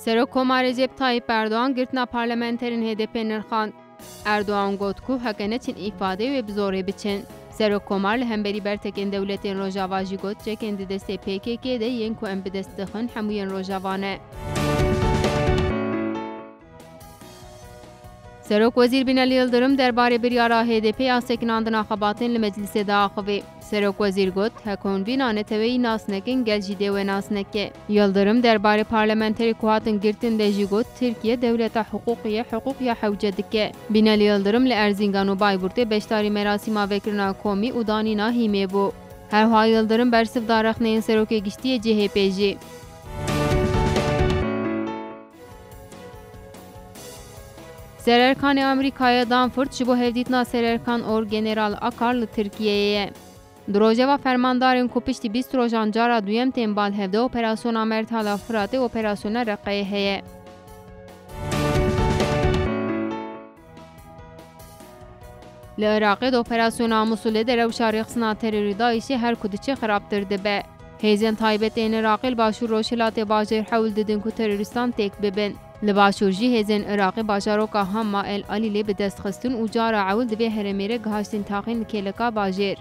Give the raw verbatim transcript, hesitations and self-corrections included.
Serokkomar Recep Tayyip Erdogan girtina parlamenterên H D P nirxand. Erdogan got ku heke neçin îfadeyê wê bi zorê biçin. Serokkomar li hemberî bertekên dewletên Rojava jî got, çekên di destê P K K de yên ku em bi dest dixin hemû yên Rojava ne. Serok Wezîr Binali Yildirim derbarê biryara H D P ya sekinandina xebatên li meclisê de axivî. Serok Wezîr got, heke hûn vîna neteweyî nas nekin, gel jî dê we nas neke. Yildirim derbarê parlamenterê ku hatin girtin de jî got, Tirkiye dewleta hiqûqî ye, hiqûq ya hewce dike. Binali Yildirim li Erzîngan û Bayburtê beşdarî merasîma vekirina komî û danîna hîmê bû. Herwiha Yildirim bersiv da rexneyên serokê giştî yê C H P jî. Sererkanê Amerîkayê Danford ji bo hevdîtina Sererkan Orgeneral Akar li Tirkiyeyê ye. Di rojeva fermandarên ku piştî bîst rojan cara duyem tên bal hevde operasyona Merthala Firatê operasyona Reqeyê heye. Li Iraqê di operasyona Musulê de rewşa rêxistina terorî DAIŞê her ku diçe xirabtir dibe. Hêzên taybet ên Iraqê li başûr rojhilatê bajêr hewl didin ku terorîstan têk bibin. Li başûr jî hêzên Iraqê bajaroka Hama El Alîlê bi dest xistin û cara ewil di vê herêmê re gihaştin taxên li kêleka bajêr.